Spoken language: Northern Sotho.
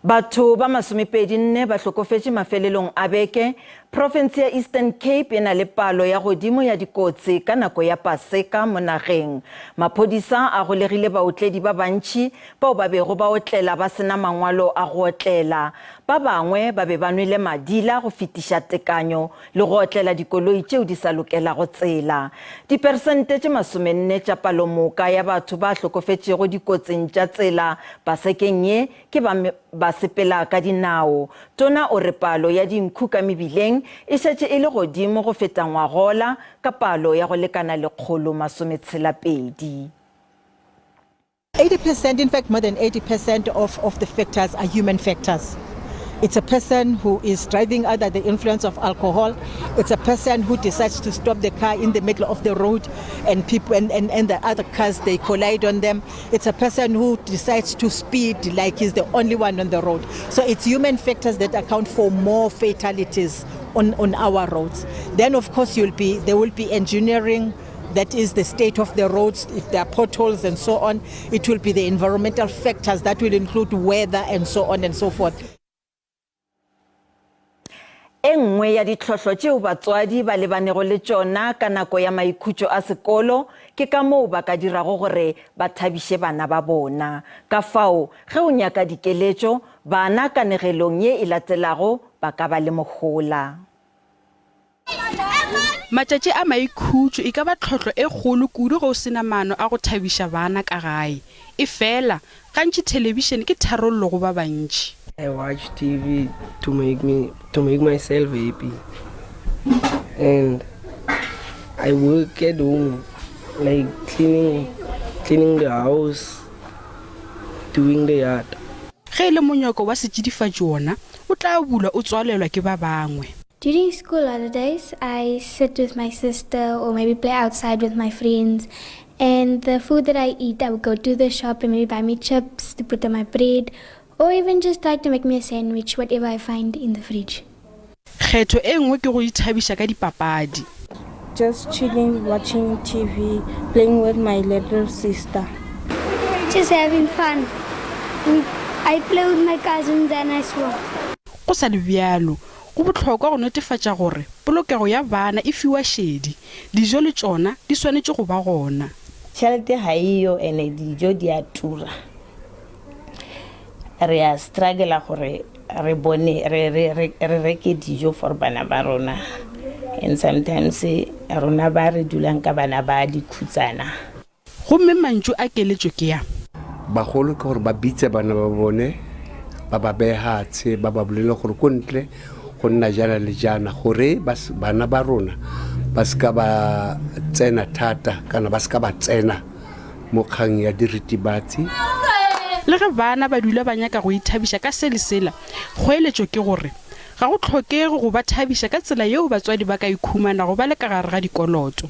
Batho ba masomepedi-nne ba hlokofetše mafelelong a beke. Profense ya Eastern Cape e na le palo ya godimo ya dikotsi ka nako ya Paseka mo nageng. Maphodisa a golegile baotledi ba bantši bao ba bego ba otlela ba se na mangwalo a go otlela. Ba bangwe ba be ba nwele madila go fetiša tekanyo le go otlela dikoloi tšeo di sa lokelago tsela. Diperesente tše masomenne tša palomoka ya batho ba hlokofetšego dikotsing tša tsela Pasekeng ye ke ba ba sepela ka dinao. Tona o re palo ya dinkhu ka mebileng e šetše e le godimo go feta ngwagola ka palo ya go lekana 162. 80%, in fact more than 80% of, of the factors are human factors. It's a person who is driving under the influence of alcohol. It's a person who decides to stop the car in the middle of the road and people and, and, and the other cars they collide on them. It's a person who decides to speed like he's the only one on the road. So it's human factors that account for more fatalities on, on our roads. Then of course you'll be there will be engineering that is the state of the roads, if there are potholes and so on. It will be the environmental factors that will include weather and so on and so forth. E nngwe ya ditlhohlo tšeo batswadi ba lebanego le tšona ka nako ya maikhutšo a sekolo ke ka moo ba ka dirago gore ba thabiše bana ba bona. Ka fao, ge o nyaka dikeletšo, bana kanegelong ye e latelago ba ka ba le mohola. Matšatši a maikhutšo e ka ba tlhohlo e kgolo kudu ge o se na maano a go thabiša bana ka gae. Efela, gantši thelebišene ke tharollo go ba bantši. I watch TV to make me to make myself happy and I work at home like cleaning cleaning the house doing the yard. Ge e le monyoko wa setšidifatši wona o tla bulwa o tswalelwa ke ba bangwe. During school holidays, I sit with my sister or maybe play outside with my friends. And the food that I eat, I would go to the shop and maybe buy me chips to put on my bread or even just try to make me a sandwich, whatever I find in the fridge. Kgetho e nngwe ke go ithabiša ka dipapadi. Just chilling, watching TV, playing with my little sister. Just having fun. I play with my cousins and I swim. Go sa le bjalo, Go bohlokwa go netefatša gore polokego ya bana e fiwa šedi. Dijo le tšona di swanetše go ba gona. Tšhelete ga e yo ene dijo di a tura. Re a struggler gore re bone re re re reke dijo for bana ba rona and sometimes rona ba re dulang ka bana ba dikhutsana. Gomme mantšu a keletšo ke a. Bagolo ke gore ba bitse bana ba bone, ba ba beye hatshe, ba ba bolele gore ko ntle go nna jana le jana, gore bana ba rona ba seka ba tsena thata kana ba seka ba tsena mo kgang ya diritibatsi. Le ge bana ba dula ba nyaka go ithabiša ka se le sela, kgoeletšo ke gore ga go hlokege go ba thabiša ka tsela yeo batswadi ba ka ikhumanago ba le ka gare ga dikoloto.